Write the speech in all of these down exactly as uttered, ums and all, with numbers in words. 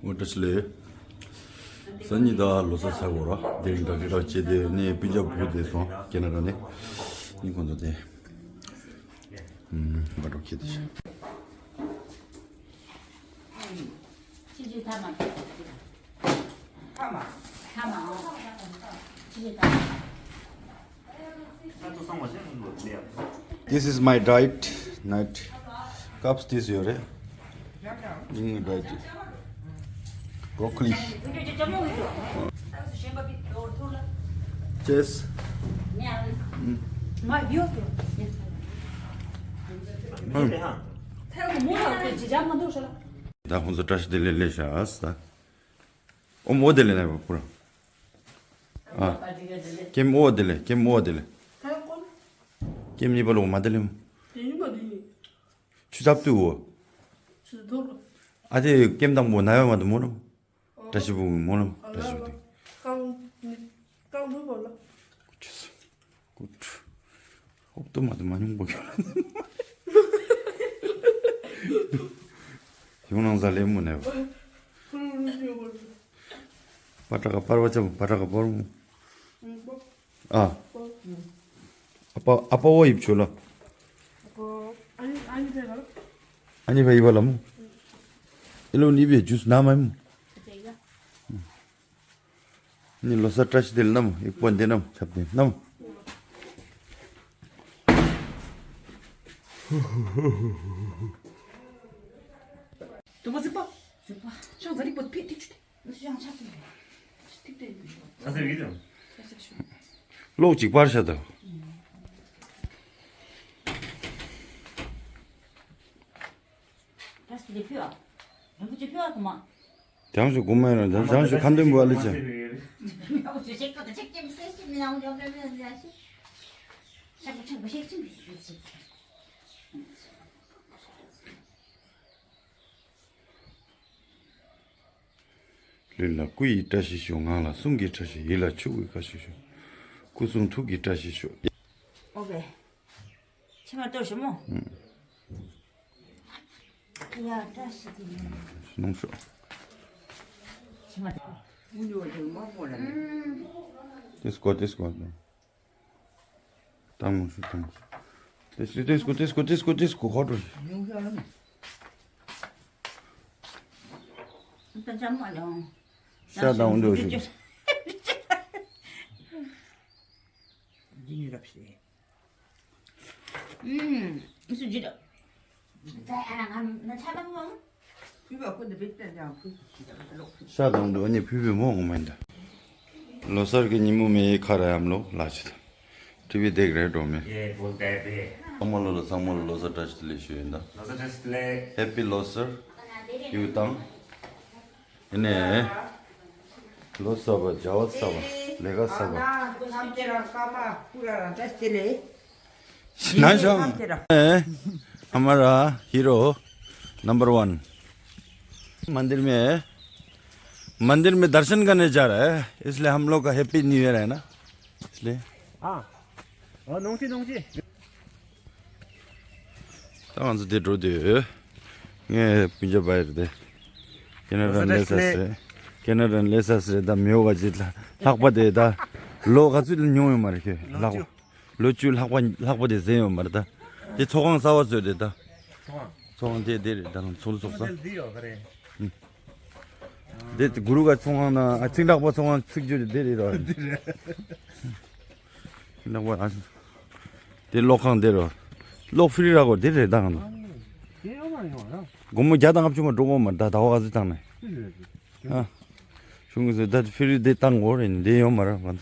ཨོ་བཀྲ་ཤིས་བདེ་ལེགས། སང་ཉིན་ད་ལོ་གསར་ཚར་གོ་ར། དེ་རིང་འདྲ་རི་ར་བྱས་ཏེ་ནས་སྤུན་ཀྱག་བུ་དེ་སོང་ཁེ་ན་ཌ་ནས། ནི་ཁོང་ཚོ་དེ་ཨུམ་བ་འགྲོ་ཁེ་དེ་ཤ། ཁྱི་ཁྱི་ཐ་མ། ཐ་མ། ཐ་མ། ཨོ། ཁྱི་ཁྱི་ཐ་མ། This is my diet, night. Cups this your, eh? This is my diet. Broccoli. Cheers. Mm. ད་ཁོང་ཚོ་བཀྲ་ཤིས་བདེ་ལེགས་ལས་བྱ་ཨ་ས། ཨོ་མོ་དེ་ལས་ན་བ་པུ་ར། ཨ། ཀེམ་ཨོ་དེ་ལས་ཀེམ་ཨོ་དེ་ལས། ཀེམ་གཉིས་པ་ལོ་མ་དེ་ལས་མོ། ཆུ་ཚབ་ཏུ་འོ། ཨ་དེ་ཀེམ་དང་པོ་ན་ཡོད་མ་དུ་མོ་ལོ། བཀྲ་ཤིས་པུ་མོ་ལོ་བཀྲ་ཤིས་པུ་དེ། ཀུ་ཆུ་སུ། ཀུ་ཆུ། ཧོབ་ཏུ་མ་དུ་མ་ཉུང་པོ་ཁྱོད་ལ། ཡོང་ནང་ས་ལེ་མོ་ནས། པ་ཏྲ་ག་པར་བ་ཅམ་པ་ཏྲ་ག་པར་མོ། ཨ། ཨ་པ་ཨ་པ་བ་ཡིབ་ཆོ་ལ། ཨ་ནི་ཨ་ནི་ཕེ་ག་ལ། ཨ་ནི་ཕེ་ཡིབ་ལ་མོ། ཨེ་ལོ་ནི་བེ་ཇུས་ན་མ་མོ། ནི་ལོ་གསར་བཀྲ་ཤིས་བདེ་ལེགས་ནམ་ཡིག་པོ་འདི་ནམ་ཁྱབ་བདེ་ནམ། དུ་མ་ཟིག་པ། ཟིག་པ། ཤང་ཟ་རིག་པ་ཕི་ཐིག་ཆུ་ཐིག་ཤང་ཆ་ཐིག་ཐིག་ཐིག་ཐིག་ཐིག་ཐིག་ཐིག་ལོག་ཅིག་པར་ཤ་དང་། ད་སི་ལེ་ཕུ་ཨ། རིན་པོ་ཆེ་ཕུ་ཨ་གོ་མ། དེང་ཞུ་གོ་མ་ཡིན་ར་དེང་ཞུ་ཁ་འདོན་བུ་ཨ་ལི་ཅན། ལུས་ལ་སྐུ་ཡི་བཀྲ་ཤིས་ཤོག་ངག་ལ་གསུང་གི་བཀྲ་ཤིས་ཡིད་ལ་ཆུ་བོའི་བཀྲ་ཤིས་ཤོག་སྐུ་གསུང་ཐུགས་ཀྱི་བཀྲ་ཤིས་ཤོག་ཨོ་ཀེ། ཕྱི་མ་གཏོར་ཞིམ་མོ། ཡ་བཀྲ་ཤིས་ཀྱི་ཡིན། སྣང་ཤོག་ཕྱི་མ་གཏོར། དེ་སྐོར་དེ་སྐོར་དང་། བཏང་མ་ཤོག་བཏང་མ་ཤོག་དེ་སྐོར་དེ་སྐོར་དེ་སྐོར་དེ་སྐོར་ཁོ་ཏོ། ད་ཅམ་མ་ལོང་། ཤ་དང་འདྲ་ཞིག་འདི་ནི་རབ་ཤེས། ཨུམ། སུ་ཇི་ལ། ད་ཨ་ང་ང་ཆ་དང་མོ། ཕུལ་བ་ཁོ་འདི་བེད་པ་ཀྱང་ཕུལ་གྱི་ཞིག་ལ་ལོག་ཕུལ། ཤ་དང་འདི་ནི་ཕུལ་བའི་མོ་ངོ་མ་ཡིན་ད། ལོ་གསར་གྱི་ཉིན་མོ་མེ་ཡི་ཁ་ར་ཡམ་ལོ་ལ་ཆི་ད། ཏི་བི་དེག་རེད་འགྲོ་མེ། ཚང་མ་ལོ་ལ་ཚང་མ་ལོ་ལོ་གསར་བཀྲ་ཤིས་བདེ་ལེགས་ཞུ་ཡིན་ད། ལོ་གསར་བཀྲ་ཤིས་བདེ་ལེགས། ཧེ་པི་ལོ་གསར། ཡུ་དང་། ཨེ་ནས། ལོ་གསར་པ་བྱ་བ་གསར་པ་ལས་ཀ་གསར་པ། ནང་ཤང་། हमारा hero number one. मंदिर में, मंदिर में दर्शन करने जा रहा है, इसलिए हम लोग का हैप्पी न्यू ईयर है ना, इसलिए। हाँ। हाँ, नोंगची, नोंगची। ད་ང་ཚོ་དེ་འགྲོ་དུས། ངས་སྤུན་ཀྱག་བ་ཡིར་དེ། ཁེ་ན་ཌ་ལས་ས་སེ། ཁེ་ན་ཌ་ལས་ས་སེ་ད་མི་ཡོ་ག་ཅི་ལྷག་པ་དེ་ད། ལོ་ག་ཚོད་ལ་མྱོང་ཡོད་མ་རེད་ཁྱོད་ལྷག་པ། ལོ་བཅུ་ལྷག་པ་ལྷག་པ་དེ་ཟིན་ཡོད་མ་རེད་ད། དེ་ཚོགས་ཁང་གསར་པ་བཟོས་དེ་ད། ཚོགས་ཁང་དེ་དེ་རེད་ད་ཚོགས་ཚོགས་ས། དེ་གུ་རུ་ག་ཚོང་ཁང་ན་ཨ་ཚིག་དྲག་པ་ཚོང་ཁང་ཚིག་རྒྱུ་དེ་རེད་རོ། ཚིག་དྲག་པ་ཨ། དེ་གློག་ཁང་དེ་རོ། གློག་ཧྥི་རི་ར་གོ་དེ་རེད་དང་། དེ་ཡོད་མ་ཡོང་ར། སྒོར་མོ་བརྒྱ་དང་ལྔ་བཅུ་མ་འགྲོ་གོ་མ་ད་ཟླ་བ་ག་ཚོད་བཏང་ནས། ཧྥི་རི་རེད། ཨ། གཞུང་གི་ཟེར་ད་ཧྥི་རི་དེ་བཏང་གོ་རེད་ནི་དེ་ཡོད་མ་ར་བ། ད་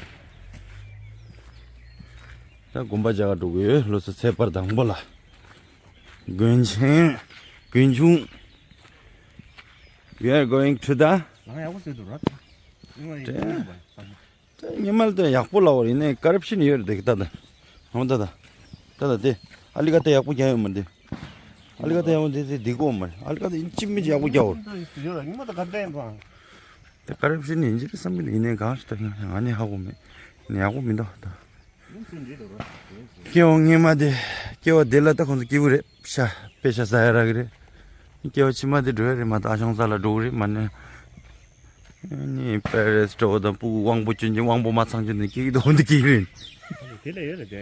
དགོན་པ་རྒྱ་གར་འགྲོ་གི་ཡོད་ལོ་ཚོད་ཚེས་པར་དང་པོ་ལ། དགོན་ཆེན། དགོན་ཆུང་། We are going to the། ང་ཡག་པོ་བཟོས་འདུག་ར། ད་ཉི་མ་ལ་ད་ཡག་པོ་ལ་བར་ཡིན་ནའི་ཀ་རབ་ཤན་ཡོད་རེད་ད་ད། ཧང་ད་ད། ད་ད་དེ། ཨ་ལི་ཀ་ད་ཡག་པོ་རྒྱག་ཡོད་མ་རེད། ཨ་ལི་ཀ་ད་ཡག་པོ་དེ་དེ་འགྲིག་གོ་མ་རེད། ཨ་ལི་ཀ་ད་ཡིན་ཅི་མི་ཅི་ཡག་པོ་རྒྱག་འོ། ད་ཀ་རབ་ཤན་ཡིན་ཅི་རེད་བསམ་གི་ཡིན་ནའི་གང་ཞིག་ད་ང་ནི་ཧ་གོ་མེད། ནི་ཡག་པོ་མི་འདུག་ད། སྐྱེ་བ་སྔོན་མ་དེ། སྐྱེ་བ་དེ་ལ་ད་ཁོང་ཚོ་སྐྱིད་པོ་རེད་ཤ། དཔེ་ཤ་ཟ་ཡ་རག་གི་རེད། སྐྱེ་བ་ཕྱི་མ་དེ་འགྲོ་ཡ་རེད་མ་ད་ཨ་ཞང་ས་ལ་འགྲོ་གི་རེད་མ་ནི། ནི་པེ་རེས་འགྲོ་དང་སྤུ་གུ་དབང་པོ་སྐྱོན་ཅན་དབང་པོ་མ་ཚང་ཅན་ནི་སྐྱེ་གི་འདུག་འདི་སྐྱེ་གི་རེད། དེ་ལ་ཡོད་རེད་དེ།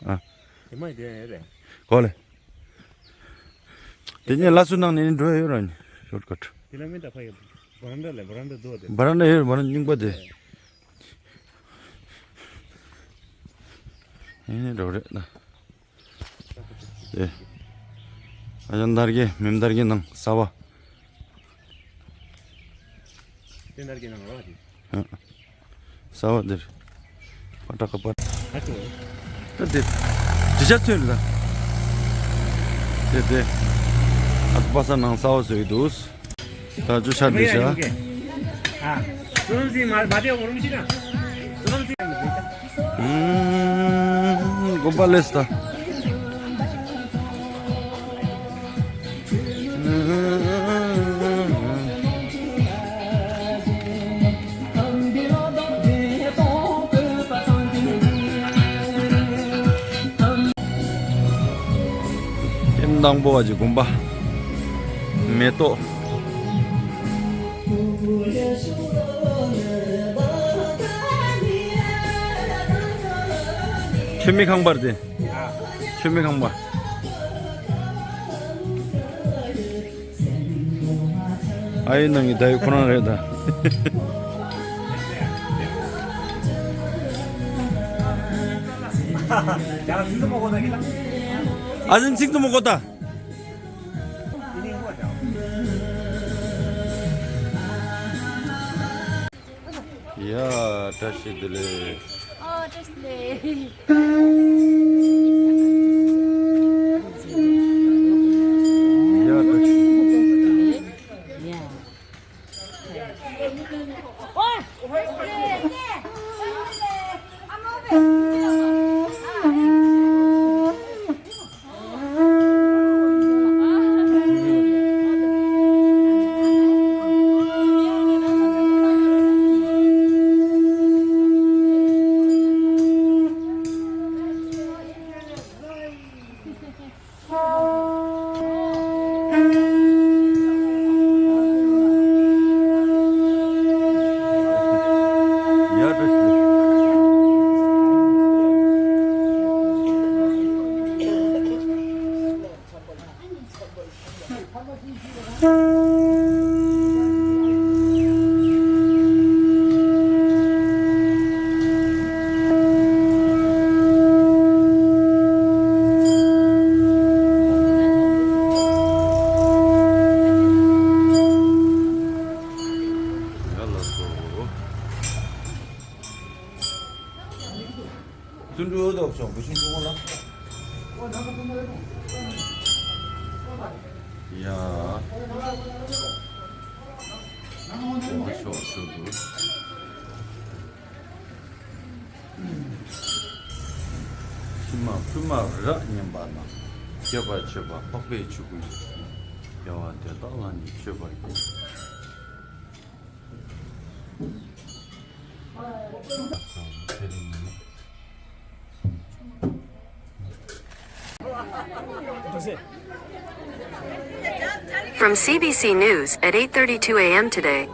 ཨ། དེ་མ་ཡི་དེ་ཡོད་རེད། གོ་ལེ། དེ་ནས་ལ་སུ་ནང་ནས་འགྲོ་ཡ་ཡོད་ར་ནི་ཤོར་ཀཊ། དེ་ལ་མི་ད་ཕ་ཡི་བ་རན་ཌ་ལ་བ་རན་ཌ་འདུག་དེ། བ་རན་ཌ་ཡོད་བ་རན་ཌ་རྙིང་པ་དེ། ཨེ་ནི་འགྲོ་རེད་ན། ཨེ། ཨ་ཅང་དར་གི་མེམ་དར་གི་ནང་ས་བ། དེ་དར་གི་ནང་རོ་དེ། ཨ། ས་བ་དེར། པ་ཏྲ་ཀ་པ། ཨ་ཅོ། ད་དེ། དྲི་ཆ་ཚོན་ལ། དེ་དེ། ཨ་པ་ས་ནང་ས་བ་བཟོས་འདུག་ད་ཅོ་ཆ་འདི་ཤ། ཨ། སོ་རམ་སི་མ་མ་དེ་འོ་རམ་སི་ན། སོ་རམ་སི། ཨུམ། གོམ་པ་ལེས་ད། ཨེམ་དང་པོ་བ་ཅིག་གོམ་པ། མེ་ཏོག་ཆུ་མིག་ཁང་པར་དེ། ཆུ་མིག་ཁང་པ། ཨ་ཡེ་ནང་གི་ད་ཡོད་ཁོ་རང་རེད་ད། ཨ་ཟིན་ཚིག་ཏུ་མོ་གོ་ད། ཡ། བཀྲ་ཤིས་བདེ་ལེགས། ཨོ། བཀྲ་ཤིས་བདེ་ལེགས། ཡ། བཀྲ་ཤིས། ཡ། བརྩོན་འགྲུས་འོ་དོག་ཆོག་བུ་ཆུང་ཆུང་ལ། ཡ། འོ་ཤོག་ཤོག་འདུག་ཕྱི་མ་ཕུད་མ་རག་ཉན་པ་ན། སྐྱོབ་པ་མཆོད་པ་འཕགས་པའི་ཆོས་སྐུ་ཡིས། རྒྱལ་བ་དེ་དག་ལ་ནི་མཆོད་པར་བགྱི། From C B C News at eight thirty-two a m today.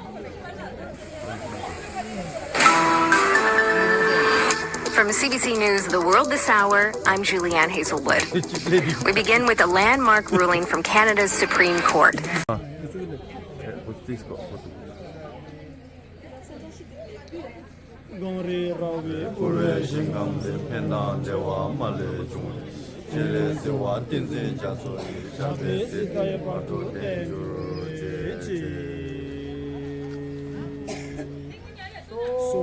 From C B C News The World This Hour, I'm Julianne Hazelwood. We begin with a landmark ruling from Canada's Supreme Court. གངས་རི་ར་བས་བསྐོར་བའི་ཞིང་ཁམས་འདིར། ཕན་དང་བདེ་བ་མ་ལུས་འབྱུང་བའི་ཕྱིར། ཞལ་ལས་གསོལ་བ་བསྟན་འཛིན་རྒྱ་མཚོ་ཡི། ཞབས་པད་སྲིད་མཐའི་བར་དུ་བརྟན་གྱུར་ཅིག། སོ།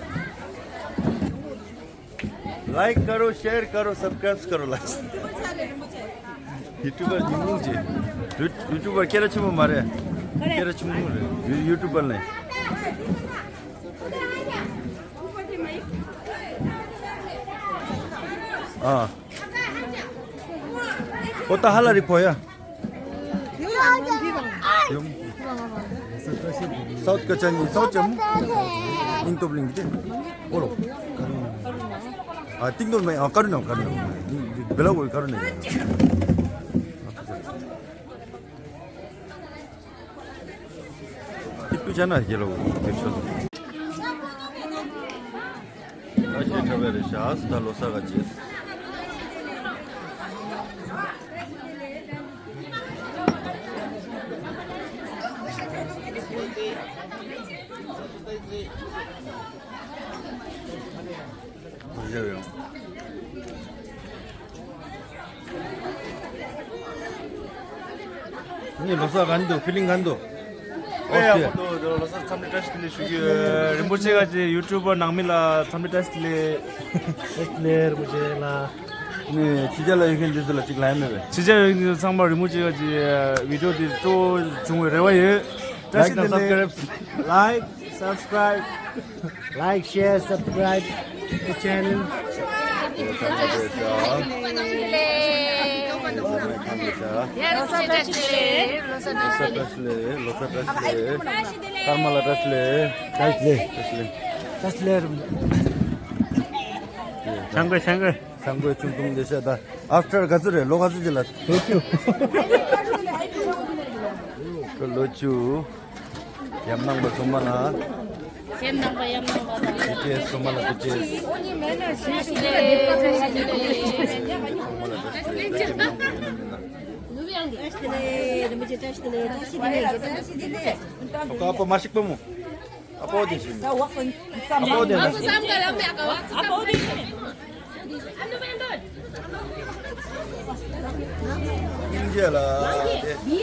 लाइक करो, शेयर करो, सब्सक्राइब करो, like. YouTuber ཉུང་ཉུང་ཅིག་ཡུ་ཊུབ་པར་སྐད་གྲགས་ཆེན་པོ་མ་རེད། སྐད་གྲགས་ཆེན་པོ་རེད། ཡུ་ཡུ་ཊུབ་པར་ནས། ཨ། ཨོ་ད་ཧ་ལ་རི་ཕོ་ཡ། ཡུམ། སའུཐ་ཀ་ཅན་ནི་སའུཐ་ཅམ། ཨིན་ཏོབ་ལིང་གི་ཨོ་རོ། ཨ་ཏིང་ཏོར་མེ་ཨ་ཀ་རུ་ན་ཀ་རུ་ན། བེ་ལ་གོ་ཀ་རུ་ན། ཏིག་ཏུ་ཅ་ན་རྒྱལ་ལོ་གི་ཆོས། ད་ཞེ་དྲག་པའི་རེད་ཤག་ད་ལོ་གསར་ག་རྗེས། ནི་ལོ་གསར་ག་འདུག་ཕི་ལིང་ག་འདུག་ཨེ་ཡ་ཨོ་ཁོ་ཏོ་ལོ་གསར་འཚམས་འདྲི་བཀྲ་ཤིས་བདེ་ལེགས་ཞུ་རྒྱུ། རིན་པོ་ཆེ་ག་ཅེ་ཡུ་ཊུབ་པར་ནང་མི་ལ་འཚམས་འདྲི་བཀྲ་ཤིས་བདེ་ལེགས། བཀྲ་ཤིས་བདེ་ལེགས་རིན་པོ་ཆེ་ལ། ནི་ཕྱི་རྒྱལ་ལ་ཡོད་མཁན་འདི་ཚོ་ལ་གཅིག་ལན་མེད་པས། ཕྱི་རྒྱལ་ཡོད་མཁན་ཚང་མ་རིན་པོ་ཆེ་ག་ཅེ་བི་ཌི་ཡོ་འདི་སྤྲོ་བྱུང་བའི་རེ་བ་ཡོད། བཀྲ་ཤིས་བདེ་ལེགས། Like, subscribe. Like, share, subscribe the channel. ལོ་གསར་བཀྲ་ཤིས་བདེ་ལེགས། ཀརྨ་ལགས་བཀྲ་ཤིས་བདེ་ལེགས། བཀྲ་ཤིས་བདེ་ལེགས། བཀྲ་ཤིས་བདེ་ལེགས། བཀྲ་ཤིས་བདེ་ལེགས། ཆང་གོས་ཆང་གོས། ཆང་གོས་ཆུང་ཆུང་འདི་བཤད་ད། ཨབ་ཊར་ག་ཚོད་རེད། ལོ་ག་ཚོད་ཅིག་ལ། ལོ་བཅུ། ལོ་བཅུ། ཡམ་ནང་པ་ཚང་མ་ལ། ཡམ་ནང་པ་ཡམ་ནང་པ་དང་། བི་ཊི་ཨེསི་ཚང་མ་ལ་བི་ཊི་ཨེསི། ཨ་པོ་མ་ཤིག་པ་མོ། ཨ་པོ་དེ་ཤིག་མོ། ཨ་པོ་དེ་ལ། ཨིན་ཇི་ལ་དེ།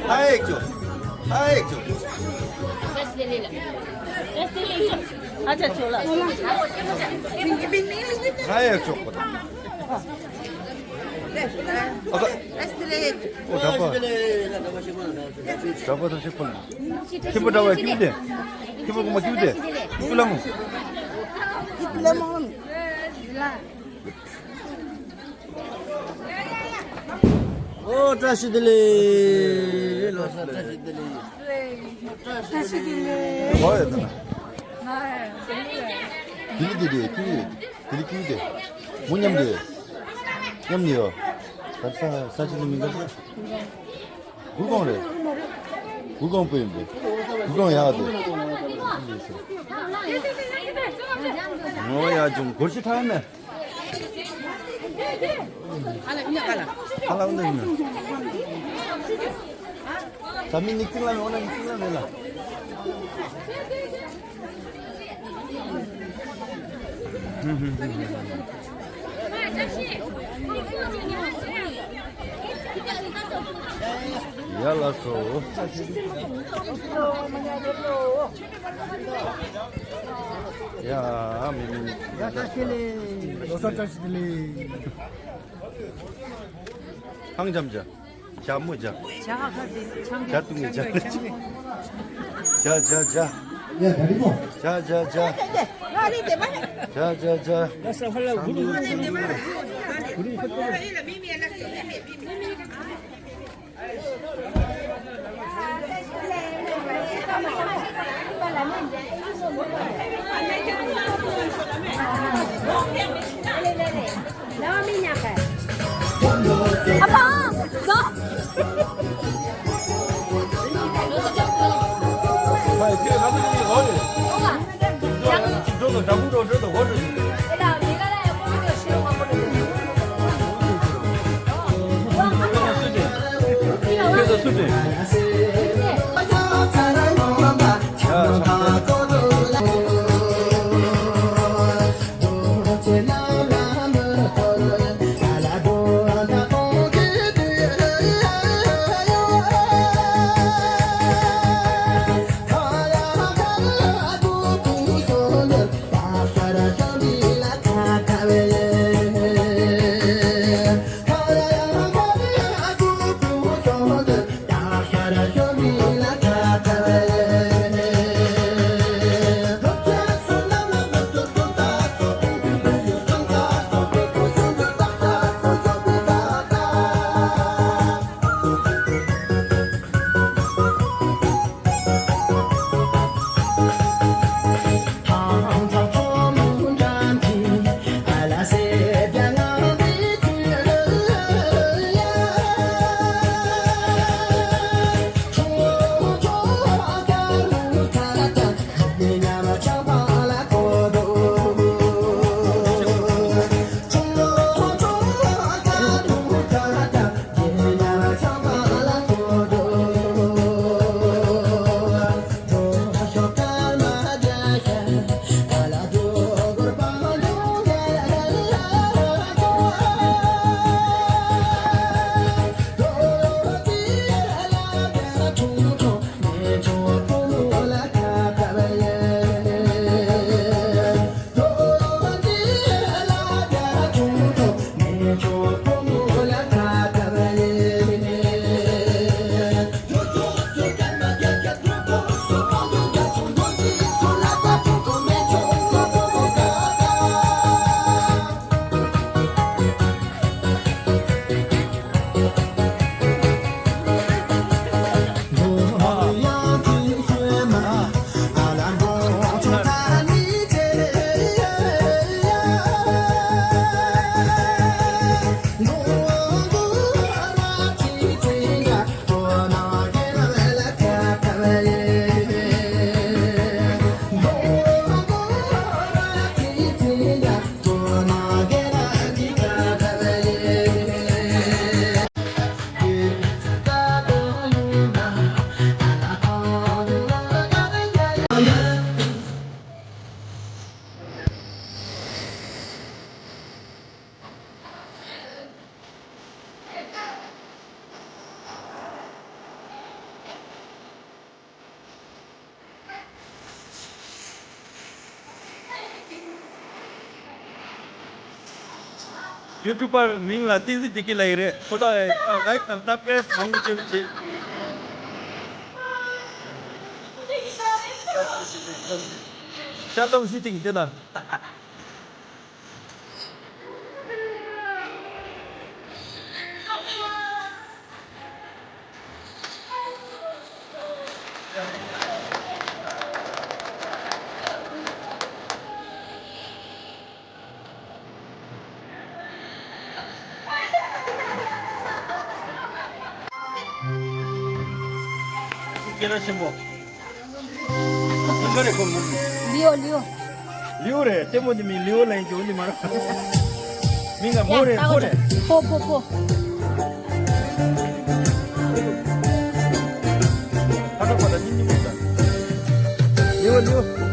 ཧའི་ཅོ། ཧའི་ཅོ། ཧའི་ཅོ། ཨ་ཁ། ཨོ་ད་པ། ད་པ་ད་ཤེག་པ་ལ། ཁྱི་པོ་འདྲ་བ་ཁྱི་པོ་དེ། ཁྱི་པོ་གོང་མ་ཁྱི་པོ་དེ། ཁྱི་པོ་ལ་མོ། ཨོ་བཀྲ་ཤིས་བདེ་ལེགས། ལོ་གསར་བཀྲ་ཤིས་བདེ་ལེགས། བཀྲ་ཤིས་བདེ་ལེགས། ཨོ་ཡ་ད་ན། དེ་ལི་དེ་དེ་ཁྱི་པོ་དེ། དེ་ལི་ཁྱི་པོ་དེ། མོ་མཉམ་དེ། མཉམ་ནི་ཡོ། ད་ས་ས་ཅི་ནི་མི་འདུག་གུར་གོང་རེད། གུར་གོང་པོ་ཡིན་པས། གུར་གོང་ཡག་དེ། ངོ་ཡ་ཅུང་གུར་ཤི་ཐང་མེད། ཁ་ལག་འདི་ཡིན། ད་མི་ནིག་ཅིག་ལ་མེད་འོ་ན་ནིག་ཅིག་ལ་མེད་ལ། ཡ་ལ་སོ། ཡ་མི་མི་མི། ཡ་ད་ཁེ་ལེ། ལོ་གསར་བཀྲ་ཤིས་བདེ་ལེགས། ཧང་འཇམ་ཇ། ཇ་མོ་ཇ། ཇ་ཧ་ཁ་སི་ཆང་གི་ཇ་བཏུང་གི་ཇ། ཇ་ཇ་ཇ། ཡ་ད་རི་མོ། ཇ་ཇ་ཇ། ཇ་ཇ་ཇ། ཡ་ས་ཧ་ལ་གུ་རུ་གུ་རུ་གུ་རུ། ཡུ་ཊུབ་པར་མིང་ལ་བསྟན་འཛིན་བདེ་སྐྱིད་ལབ་ཀྱི་རེད། ཁོ་ཐག་ཡིན། ལའིཀ་དང་སབ་སི་ཀ་རའིབ་མང་པོ་བྱེད་བྱེད། ཤ་སྟག་ཤུ་ཊིང་དེ་ལ། སྐད་གྲགས་ཆེན་པོ། ལིའོ། ལིའོ། ལིའོ་རེད། ལྟད་མོ་འདི་མིང་ལིའོ་ལབ་ཡིན་གྱི། འོ་འདི་མ་རེད། མིང་ལ་མོ་རེད། ཕོ་རེད། ཕོ། ཕོ། ཕོ། ཕ་ཁ་ཕ་ད་ཉིན་ཉིན་མོ་ད། ལིའོ། ལིའོ།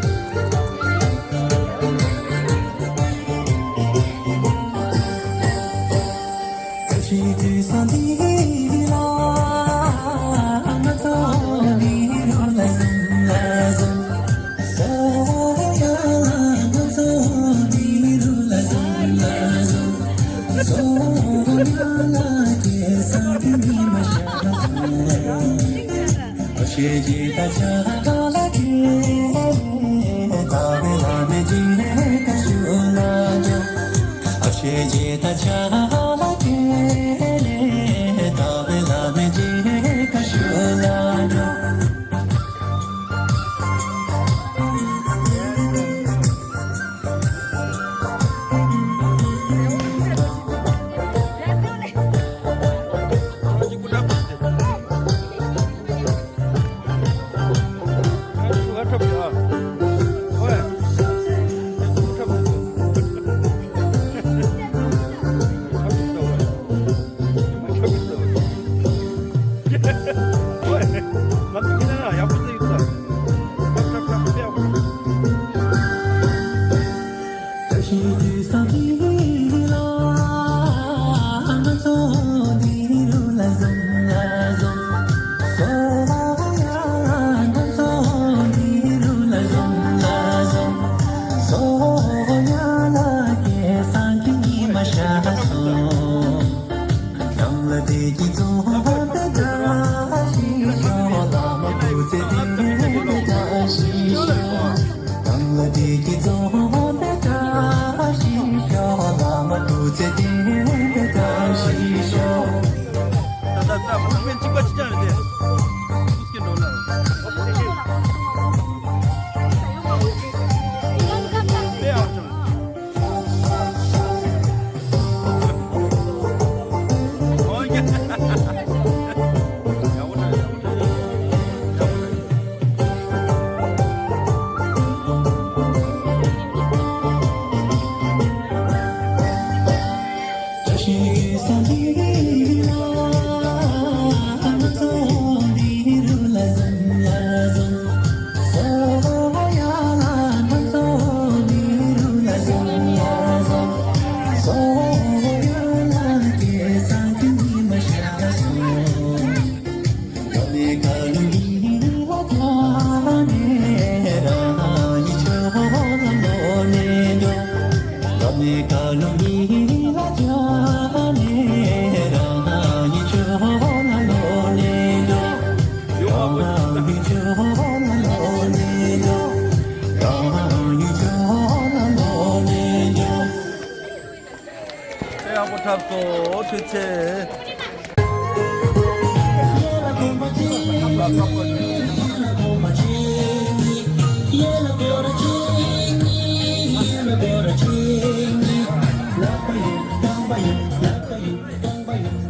ཡག་པོ་འཁྲབ་སོང་། ཐུགས་རྗེ་ཆེ།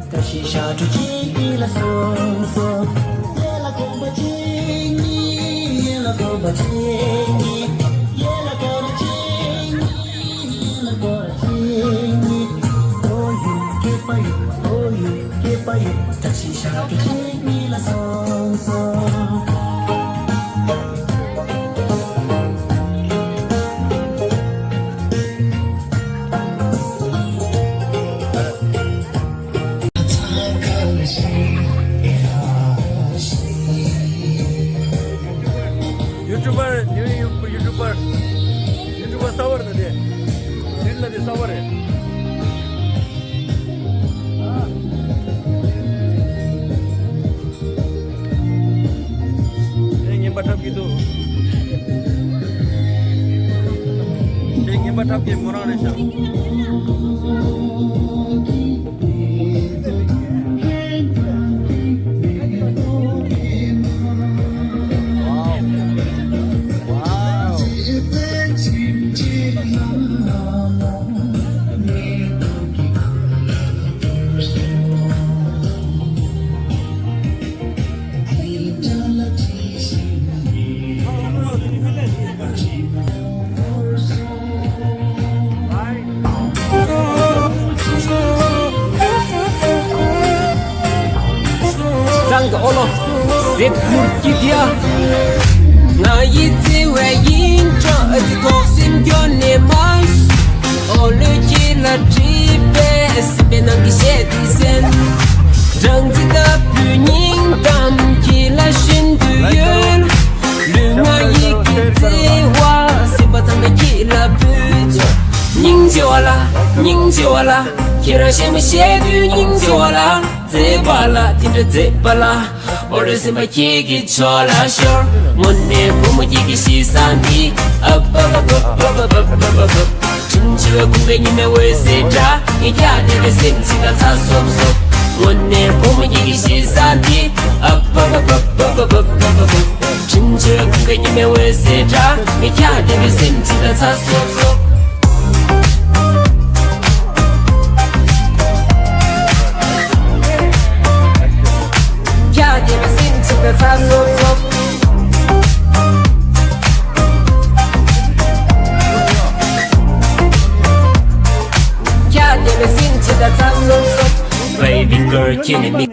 བཀྲ་ཤིས་ཞབས་བྲོ་གཅིག་གཉིས་ལ་གསུངས་སོ། ཡེ་ལ་དགོན་པ་གཅིག་གཉིས། ཡེ་ལ་དགོན་པ་གཅིག་གཉིས། ཡེ་ལ་སྐོར་གཅིག་གཉིས། ཡེ་ལ་སྐོར་གཅིག་གཉིས། ཨོ་ཡུ་སྐྱེས་པ་ཡིན། ཨོ་ཡུ་སྐྱེས་པ་ཡིན། བཀྲ་ཤིས་ཞབས་བྲོ་གཅིག་གཉིས་ལ་གསུངས་སོ། ཡུ་ཊུབ་པར། ཡུ་ཊུབ་པར། ཡུ་ཊུབ་པར་གསར་པ་རེད་ད་དེ། དེ་ལ་དེ་གསར་པ་རེད། ཨེ་ངན་པ་འཁྲབ་ཀྱི་འདུག་ཨེ་ངན་པ་འཁྲབ་ཀྱི་མོ་རང་རེད་ཤག་གཙང་གི་ཨོ་ལོ། གཟིགས་མོར་སྐྱིད་ཡ། ང་ཡི་བརྩེ་བའི་ཡིན་གྲོགས་ཨ་ཙི་ཐོག་སེམས་སྐྱོ་ནས་མ། ཨོ་ལོས་ཁྱེད་ལ་བྲིས་པའི་སེམས་པའི་ནང་གི་གཞས་འདི་གསན། སྦྲང་རྩི་ལྟ་བུའི་སྙིང་གཏམ་ཁྱེད་ལ་བྱིན་དུ་ཡོད། ལུས་ངག་ཡིད་ཀྱི་བརྩེ་བ་སེམས་པ་ཚང་མས་ཁྱེད་ལ་ཕུལ་ཆོག་སྙིང་རྗེ་བ་ལ། སྙིང་རྗེ་བ་ལ། ཁྱེད་རང་གཞས་མ་བཤད་དུས་སྙིང་རྗེ་བ་ལ། མཛེས་པ་ལ་དེ་འདྲ་མཛེས་པ་ལ། ཨོ་ལོས་སེམས་པ་ཁྱེད་ཀྱི་ཕྱོགས་ལ་ཤོར། དངོས་གནས་བུ་མོ་ཁྱེད་ཀྱི་གཤིས་བཟང་འདི། ཨབ་ཨབ་ཨབ། ཕྲིན་ཆེ་བའི་དགོན་པའི་ཉི་མའི་འོད་ཟེར་འདྲ། ངས་ཁྱེད་བསྡད་པའི་སེམས་ཅིག་ལ་ཚ་སོབ་སོབ། དངོས་གནས་བུ་མོ་ཁྱེད་ཀྱི་གཤིས་བཟང་འདི། ཨབ་ཨབ་ཨབ། ཕྲིན་ཆེ་བའི་དགོན་པའི་ཉི་མའི་འོད་ཟེར་འདྲ། ངས་ཁྱེད་བསྡད་པའི་སེམས་ཅིག་ལ་ཚ་སོབ་སོབ། ཁྱེད་བསྡད་པའི་སེམས་ཅིག་ལ་ཚ་སོབ་སོབ། ཁྱེད་བསྡད་པའི་སེམས་ཅིག་ལ་ཚ་སོབ་སོབ། Baby girl ཁྱེད་ནི་མི།